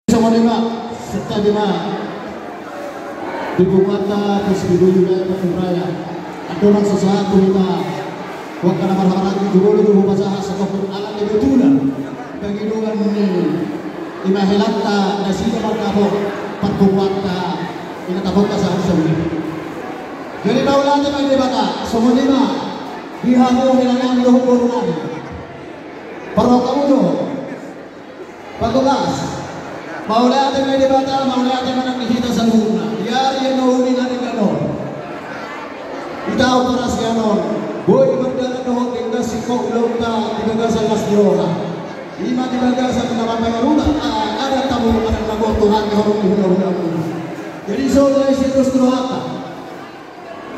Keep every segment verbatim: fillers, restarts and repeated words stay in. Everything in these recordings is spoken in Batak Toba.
Songon i ma, santabi ma di punguanta, di Sidoarjo, Bandung Raya. Andorang so sahat tu hita, tu angka na marhahamaranggi tu ngolu, tu hupasahat songon alani ni tulang, pangidoan ni, i ma helanta nasida mardapot parpunguanta, i na tapot pasahat sahat i. Jadi mauliate ma di Debata, songon i ma di hamu hela nami dohot boru nami. Parroha hamu do. Patogas. Mauliate ma di Debata, mauliate ma nang di hita saluhutna. Di ari na uli na denggan on, di taon parasian on, boi mardalan dohot denggan singkop ulaonta di bagasan las ni roha. I ma di bagasan na mambahen uta, ah, adat hamu, adat na goar tu hami horong ni hulahula. Jadi songon i sian dos ni rohanta.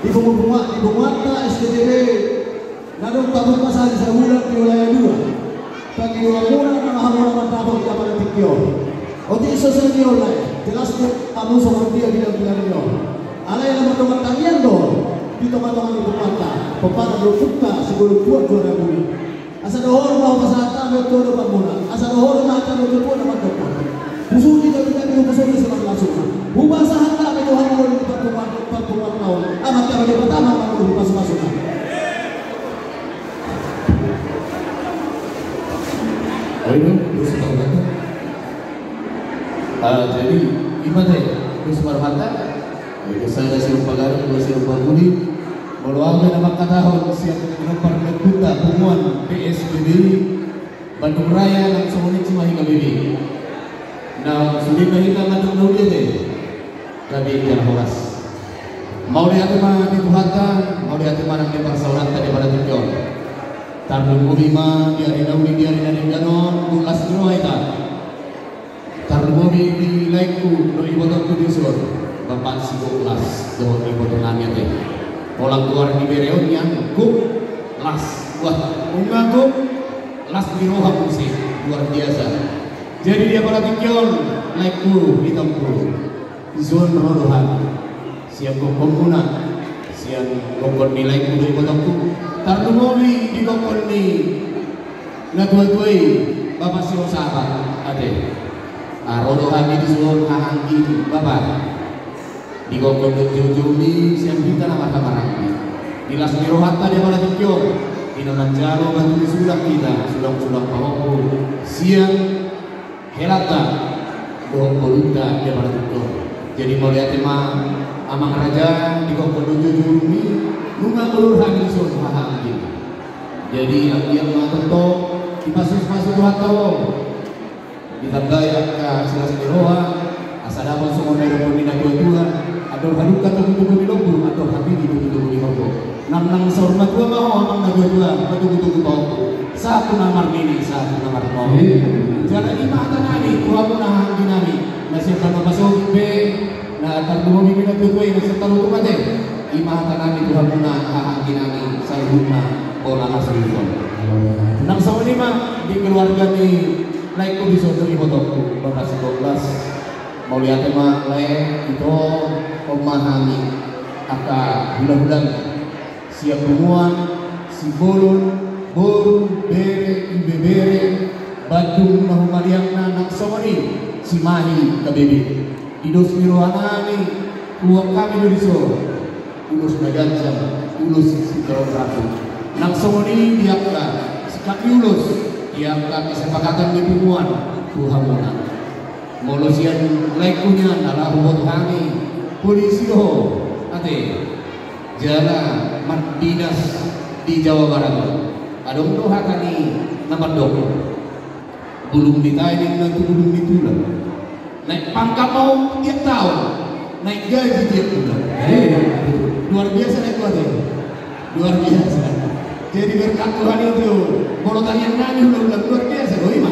Di pungu-, punguan, di punguanta S T T B na adong papungu sahali sabulan di wilayah dua. Pangidoan muna na hamuna mardapot di apala tingki on. Otik so sadia on lae, jelas do hamu songon dia bidang-bidang ni on. Alai na mardongan tangiang do di tonga-tonga ni punguanta, pomparan do punta sigolok tuak juara bumi. Asa dohor ma hupasahat hami on tu adopan muna. Asa dohor ma hata do tu Tuhan na mandok. Husudi do hita, husudi simarlasuna. Hupasahat hami tu hamu on di parpunguan, parpunguan na on. Amanta Debata ma mangolu pasu-pasuna. Oi, no, terus apa kata? Ah, jadi, i ma te, terus marhata. Jadi, sada sirupa gadang, dua sirupa budi. Molo au na mangkatahon sian pinompar ni ompunta punguan P S B B I Bandung Raya, nang songon i Cimahi K B B I. Nang sude ma hita mandok na uli ate. Gabe jala horas. Mauliate ma di Tuhanta, mauliate ma nang di parsaoranta di apala tingki on. Tarlumobi ma di ari na uli, di ari na denggan on, dung las ni roha hita. Tarlumobi di laengku dohot ibotongku dison, Bapak Sigok Las dohot iboto nami ate. Holan goar ni bere on nian, Gok Las. Wah, nunga gok las ni roha muse, luar biasa. Jadi di apala tingki on, laengku, itongku, dison ro do hami. Sian gokhonmuna, sian gokhon ni laengku dohot ibotongku, tarlumobi di gokhon ni natua-tua i, Bapak Sihosabat, ate. Ah, ro do hami dison haha anggim, Bapak. Di gokhon dohot joujoumi sian hita na marhahamaranggi. Di las ni rohanta di apala tingki on, di na manjalo batu ni sulang hita, sulang-sulang pahompu sian helanta dohot ngolunta di apala tingki on. Jadi mauliate ma amang raja, di gokhon dohot joujoumi, nunga molur hami dison haha anggim. Jadi anggiat ma tongtong dipasu-pasu Tuhanta ho. Ditambai angka silas ni roha, asa dapot songon na nidok ni natua-tua, andor hadungka togu-togu ni lombu, andor hatiha togu-togu ni horbo. Nang, nang saur matua ma ho amang natua-tua, patogu-togu pahompu. Sahat tu na marnini, sahat tu na marnono. Jala i ma hata nami tu hamuna haha anggi nami, na sian tano pasogit pe, na tarlumobi pe natua-tua i na sian tano tu mate. I ma hata nami tu hamuna haha anggi nami saluhutna, bona hasuhuton. Nang songon i ma di keluarga ni laengku dison dohot ibotongku, Bapak Sigok Las. Mauliate ma lae, ito, on ma hami angka hula-hulam sian punguan, sibolon, boru, bere, ibebere, Bandung na humaliangna, nang songon i Cimahi K B B I. Di dos ni roha nami, huboan hami do dison ulos na ganjang, ulos sitaon ratu. Nang songon i di angka sikap ni ulos, di angka kesepakatan ni punguan tu hamuna. Molo sian laengku nian, ala huboto hami polisi do ho, ate, jala mardinas di Jawa Barat on. Adong do hata ni na mandok, bulung ni tahi ninna tu bulung ni tulang. Naik pangkat ma ho tiap taon, naik gaji tiap bulan. Eh, luar biasa naik gaji. Luar biasa. Jadi berkat Tuhan itu, molo tangiang nami hula-hula, luar biasa do i ma.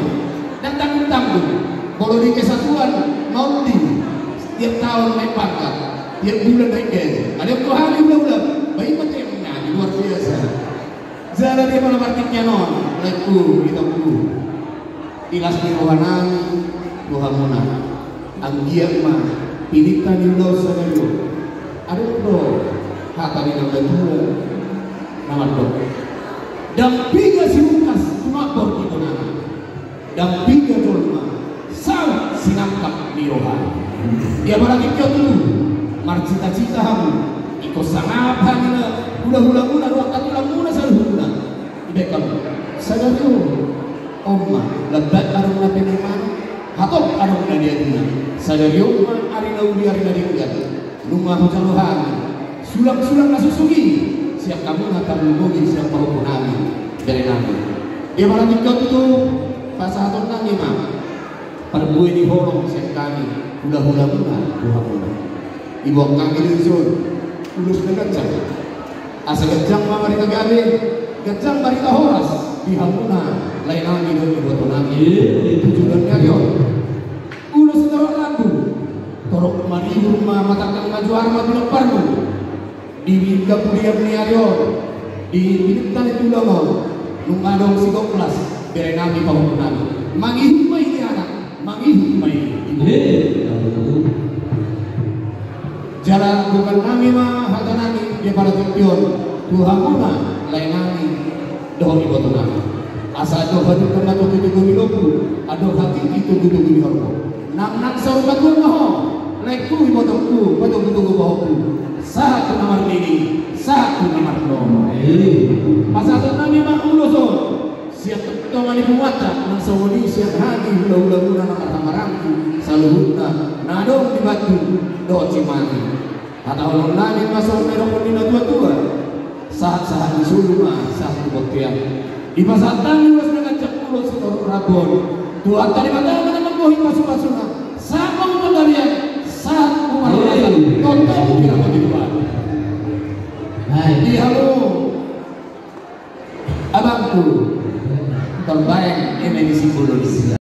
Ndang tanggung-tanggung. Molo di kesatuan, mauli. Tiap taon naik pangkat, tiap bulan naik gaji. Ada Tuhan hula-hula, baik ma tangiang nami, luar biasa. Jala di apala partingkian on, laengku, itongku, di las ni roha nami tu hamuna. Anggiat ma pinta ni ulaon sadari on. Adong do hata ni natua-tua na mandok, ndang piga siungkas tumambor di tonana. Ndang piga jolma saut sinang Di roha. Di apala tingki on tutu, marcita-cita hamu, ingkon sangap hami na hula-hulamuna dohot hatulanmuna saluhutna. Dibaen hamu. Sadari on, on ma, lambat adong na pinaimana, hatop adong na niaduna. Sadari on ma ari na uli ari na denggan. Nunga hujalo hami. Sulang-sulang na susuk i, sian hamuna tarlumobi sian pahompu nami, bere nami. Di apala tingki on tutu, pasahaton nami ma parbue ni holong sian hami, hula-hulamuna, tu hamuna. Diboan hami do dison ulos na ganjang. Asa ganjang ma barita gabe, ganjang barita horas, di hamuna, lae nami dohot iboto nami. Di tujuan ni ari on. Ulos torop rambu, torop maribur ma, matangkang ma juar ma, pinamparmu. Di pinggan pudian ni ari on, di pinggir ni tulang on, nunga adong sigoklas, bere nami pahompu nami. Mangihut ma i di anak, mangihut ma i di boru. Jala bukan nami ma hata nami, di apala tingki on, tu hamuna, lae nami, dohot iboto nami. Asa adong haduka na togu-togu ni lombu, adong hatingki togu-togu ni horbo. Nang, nang saur matua ma ho, laengku, ibotongku, patogu-togu pahompu. Sahat tu na marnini, sahat tu na marnono. Pasahaton nami ma ulos on sian tonga ni punguanta, nang songon i sian hami hula-hulamuna na marhamaranggi saluhutna na adong di Bantul dohot Simani. Hata holong nami ma songon na nidok ni na tua-tua. Sahat-sahat ni solu ma sahat tu bontean. Dipasahat hami ulos na ganjang, ulos sitorop rambu on. Tuhanta Debata ma na manggohi pasu-pasuna. Sahat ma tu panggabean, sahat tu parhorasan. Tontu di na mati Tuhan. Di hamu abangku, torbaen eme ni simbolo ni sila.